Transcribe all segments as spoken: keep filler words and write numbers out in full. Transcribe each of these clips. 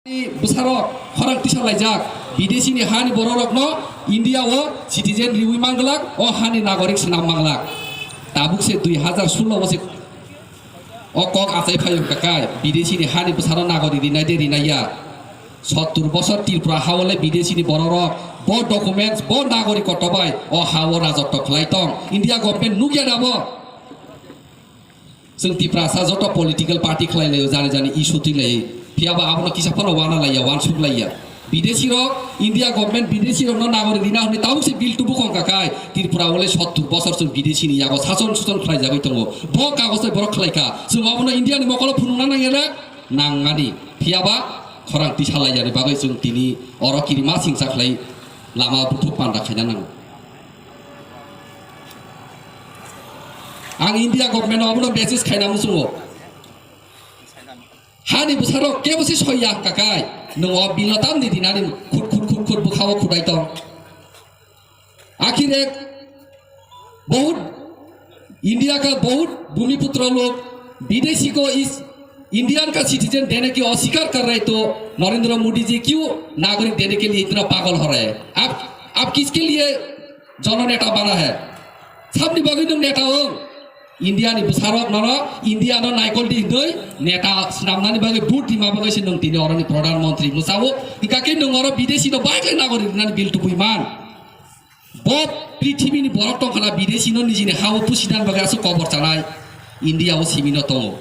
Bwsarok khorang tisa laijak, bidesi ni hani bororokno India o citizen riwi manglak, o hani nagorik swnam manglak. Tabuk se dui hazar sullo o se o kok achai phaio hwnkha kai, bidesi ni hani bwsarok nagorik rinai de rinai ya. Sottur bosor Tripura ha o le bidesi ni bororok bo documents, bo nagorik koto bai o ha o rajotto khlai tong. India government nukya da bo? Chwng Tiprasa joto political party khlai laio, jani jani issue twi lai. Phiya ba abono kisa phano wana laiya, wansuk laiya. Bidesi rok, India government bidesi rokno nagorik rina hwnwi tabuk se bill tubu khong kakai. Tripura o le sottur bosor chwng bidesi ni yago sason suson khlai jagwi tongo. Bo kagoj bai borok khlai kha. Chwng abono India ni mokolo phunukna nangya na? Nangmani. Phiya ba khorang tisa laiyani bagwi chwng tini oro kirima singsa khlai lama buthuk panda khaina nango. Ang India government no abono message khaina muchungo. Hani bwsarok kebo se soi ya hwnkha kai, nwng o bill no tamni dinani khut khut khut khut bwkha o khudai tong. Akhir ek bahut India ka bahut bhumiputro log bidesi ko is Indian ka citizen dene ki aswikar kar rahe to Narendra Modi ji kyu nagarik dene ke liye itna pagal ho rahe? Aap, aap kiske liye Jono neta bana hai. Sabni bagwi nwng neta wng. India ni bwsarok nono India no naikol di hwnwi neta swnamnani bagwi vote rima bagwi se nwng tini oroni Pradhan Mantri mwsao. Hwnkha khe nwng oro bidesi no bai khlai nagorik rinani bill tubui man. Bo prithibi ni borok tongkha na bidesi no nijini ha o pusinani bagwi aswk kobor chanai India o simi no tongo.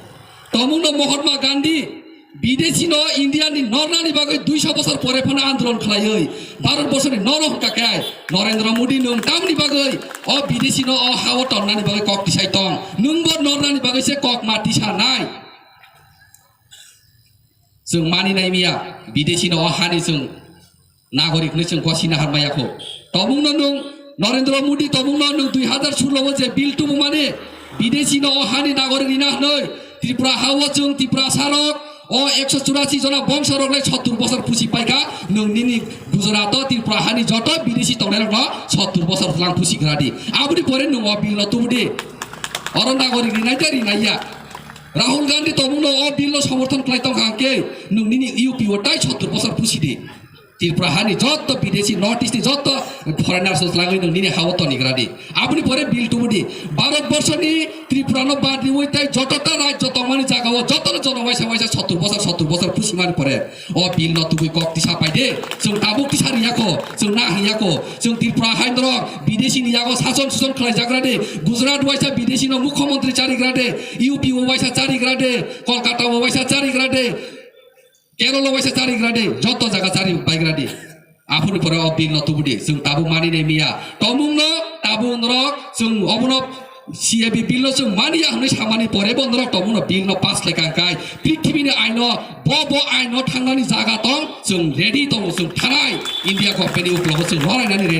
Tomung no Mahatma Gandhi Bidesi no India ni nornani bagwi duiso bosor pore phano andolon khlaiwi Bharat borsoni nono hwnkha khe Narendra Modi nwng tamni bagwi o bidesi no o ha o tonnani bagwi kok tisai tong? Nwng bo nornani bagwi se kok ma tisa nai. Chwng mani nai miya bidesi no o hani chwng nagorik hwnwi chwng gosina harmaya kho. Tobungno nwng Narendra Modi tobungno nwng dui hazar sullo o je bill tubumani bidesi no o hani nagorik rina hwnwi Tripura ha o chwng Tripura sarok o ekso churasi jona bongso rok lai sottur bosor pusi paikha, nwng nini Gujarat o Tripura hani joto bidesi tongnai rok no sottur bosor lang pusi gradi. Aboni pore nwng o bill no tubudi. Oro nagorik rinai de rinai ya. Rahul Gandhi tobungno o bill no somorthon khlai tongkha hwnkhe nwng nini U P o tai sottur bosor pusi di. Tripura hani jotto bidesi, North East ni jotto foreigners no twlangwi nwng nini ha o tonigra di. Aboni pore bill tubudi. Bharat borsoni Tripura no bad riwi tai joto ta rajyo tongmani jaga o joto no jono waisa waisa sottur bosor, sottur bosor pusimani pore o bill no tubui kok tisa pai de. Chwng tabuk tisa riya kho, chwng na hiya kho. Chwng Tripura hai norok bidesi ni yago sason suson khlai jagra de. Gujarat waisa bidesi no mukhyamantri charigra de. U P o waisa charigra de. Kolkata o waisa charigra de. Kerala waisa charigra de, joto jaga chari baigra de. Aphuru pore o bill no tubudi, chwng tabuk mani nai miya. Tomung no, tabuk norok, chwng obono C A B bill no chwng mani ya hwnwi samani pore bo norok tomung no bill no pass khlai kang kai. Prithibi ni aino, bo bo aino thangnani jaga tong, chwng ready tongo, chwng thanai. India company uklogo chwng lorai nani ready.